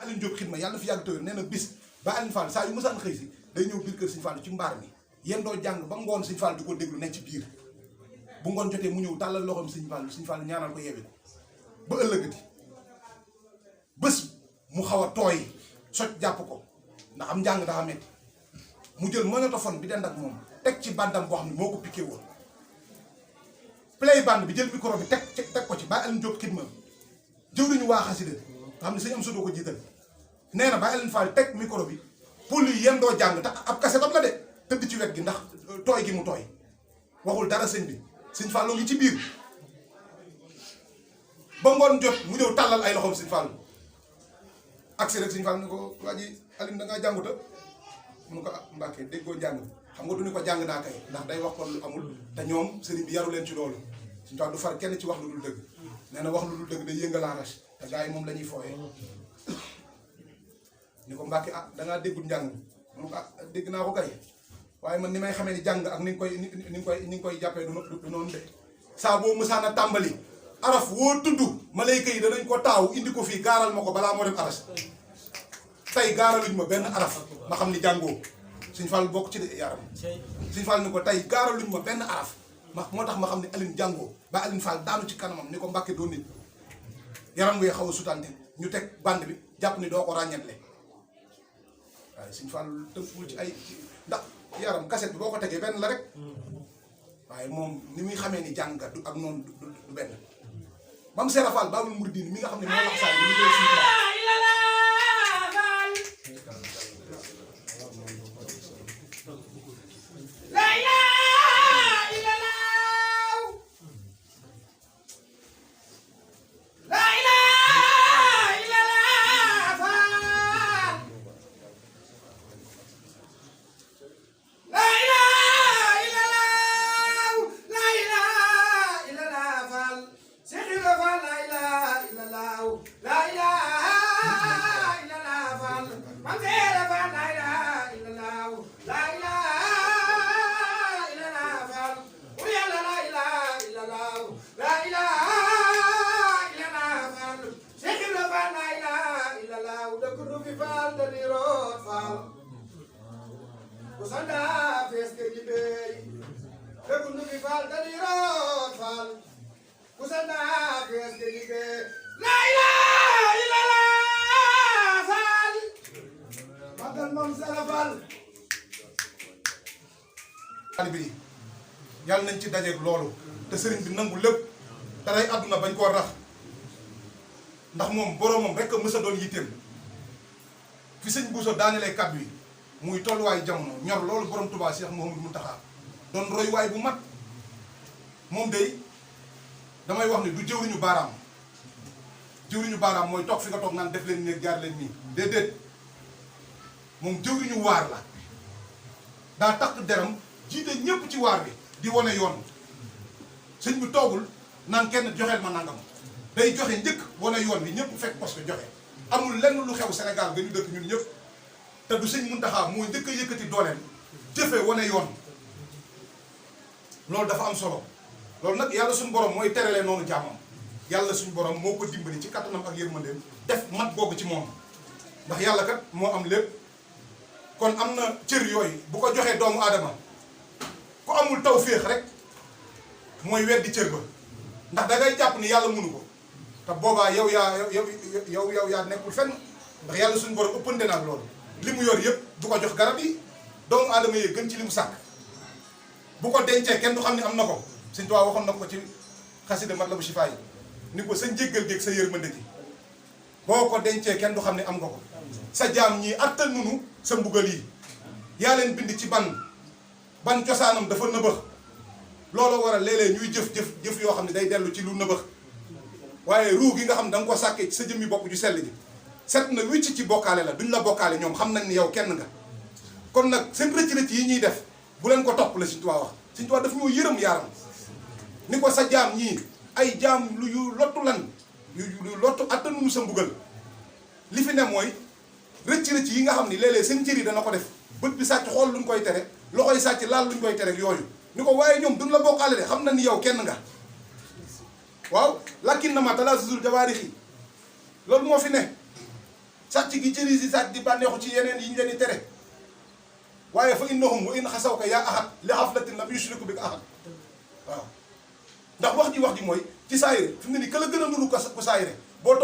Alioune Diop xidma yàlla na fi yàgg tëwér nee na bis ba Alioune Fall saa yu mësaan xëy si day ñëw biir kër Sëñ Fall ci mbaar mi yéen doo jàng ba ngoon Sëñ Fall di ko déglu nekk ci biir bu ngoon jotee mu ñëw tàllal loxoom Sëñ Fall ñaanal ko yeewi ko ba ëllëgati bés mu xaw a tooy soj jàpp ko ndax am njàng daa metti mu jël magnétophone bi dend ak moom teg ci bandam boo xam ne moo ko piqué woon play band bi jël micro bi teg ko ci Baye Alioune Diop xidma jëwriñu waa xasida nga xam ne sëñ am sudoo ko jiital nee na Baye Alioune Fall teg micro bi pour yi yéen doo jàng te ab kasetam la de tëdd ci wet gi ndax tooy gi mu tooy waxul dara sëñ bi Sëñ Fallu ngi ci biir ba ngoon jot mu ñëw tàllal ay loxoom Sëñ Fallu agsi rek Sëñ Fallu ni ko waa ji Alioune da ngaa jànguta mu ne ko ah Mbàkke déggoo jàng xam nga du ni ko jàng naa kay ndax day wax kon lu amul te ñoom sëriñ bi yaru leen ci loolu Sëñ Fallu du far kenn ci wax lu dul dëgg nee na wax lu dul dëgg day yëngalaarash te gars yi moom la ñuy fooyee ni ko Mbàkke ah dangaa déggul njàng mu ne ko ah dégg naa ko kay waaye man ni may xamee ni jàng ak ni nga koy jàppee du noonu de saa boo mësaan a tàmbali araf woo tudd malayka yi danañ ko taaw indi ko fii gaaral ma ko balaa moo dem aras tey gaaraluñ ma benn araf ma xam ni jàngoo Sëñ Fall bokk ci de yaram Sëñ Fall ni ko tey gaaraluñ ma benn araf moo tax ma xam ne Alioune jàngoo ba Alioune Fall daanu ci kanamam ni ko Mbàkke doo nit yaram ngay xaw a sutante ñu teg band bi jàpp ni doo ko ràññetle waaye Sëñ Fall tëppul ci ay ndax yaram kaset bi boo ko tegee benn la rek waaye moom ni muy xamee ni jàngat du ak noonu du benn Mame Serap Fall Baabul Muridiin mi nga xam ne moo lax saa yi ñu koy bi yàlla nañ ci dajeeg loolu te sëriñ bi nangu lépp daray àdduna bañ koo rax ndax moom boroomam rek a mës a doon yitteem fi sëñ Bousso daanelee kàddu yi muy tolluwaayu jamono ñor loolu borom Tuubaa Cheikh Mouhamadou Mountakha doon royuwaay bu mat moom day damay wax ni du jëwriñu baaraam mooy toog fi nga toog naan def leen néeg jaar leen nii déedéet moom jëwriñu waar la daa takk deram jiite ñëpp ci waar bi di wane yoon sëñ bi toogul naan kenn joxeel ma nangam day joxe njëkk wane yoon bi ñëpp fekk parce que joxe amul lenn lu xew Sénégal nga ñu dëkk ñun ñëpp te du sëñ Mountakha moo njëkk a yëkkati dooleem jëfe wane yoon loolu dafa am solo loolu nag yàlla suñu borom mooy terelee noonu jàmmam yàlla suñu borom moo ko dimbali ci kattanam ak yërmandeem def mat googu ci moom ndax yàlla kat moo am lépp kon am na cër yooyu bu ko joxee doomu aadama ku amul tawféex rek mooy weddi cër ba ndax da ngay jàpp ni yàlla mënu ko te boobaa yow yaa nekkul fenn ndax yàlla suñu borom ëppante na ak loolu li mu yor yëpp du ko jox garab yi doomu aadama yi gën ci li mu sàkk bu ko dencee kenn du xam ne am na ko Sëñ Tuubaa waxoon na ko ci xasida Matlabu Chifa yi ni ko sa njéggal géeg sa yërmande gi boo ko dencee kenn du xam ne am nga ko sa jaam ñii attan nunu sa mbugal yi yaa leen bind ci ban cosaanam dafa nëbëx loolu war a léeg-léeg ñuy jëf yoo xam ne day dellu ci lu nëbëx waaye ruu gi nga xam ne da nga ko sàkkee ci sa jëmmi bopp ju sell ji set na wicc ci bokkaale la duñ la bokkaale ñoom xam nañ ni yow kenn nga kon nag seen rëcc-rëcc yi ñuy def bu leen ko topp la Sëñ Tuubaa wax Sëñ Tuubaa dafa ñoo yërëm yaaram ni ko sa jaam ñii ay jaam yu lottu lan yu lottu attanuñu sa mbugal li fi ne mooy rëcc-rëcc yi nga xam ni léeg-léeg seen cër yi dana ko def bët bi sàcc xool luñ koy tere loxoy sàcc laal luñ koy tere ak yooyu ni ko waaye ñoom duñ la bokkaale de xam na ni yow kenn nga waaw lakkin na ma talaa susul jawaarixi loolu moo fi ne sàcc gi cëri si sàcc di bànneexu ci yeneen yi ñu leen di tere waaye fa innahum wa in xasawka yaa ahad li xaflatin lam yushriku bika ahad waaw ndax wax ji mooy ci saayire fi mu ne nii ka la gën a nuru ko saayire boo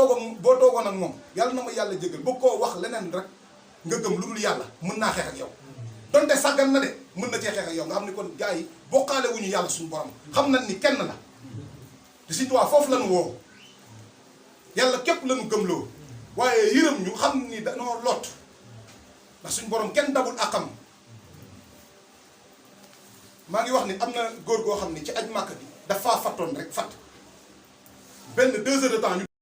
toogoon ak moom yàlla na ma yàlla jégal boo koo wax leneen rek nga gëm lu dul yàlla mën naa xeex ak yow donte sàggan na de mën na cee xeex ak yow nga xam ni kon gars yi bokkaale wuñu yàlla suñu borom xam nañ ni kenn la te Sëñ Tuubaa foofu lañu woo yàlla képp lañu gëmloo waaye yërëm ñu xam ni dañoo lot ndax suñu borom kenn dabul akam maa ngi wax ni am na góor goo xam ni ci aj màkk bi dafa fattoon rek fatt benn 2 heures de temps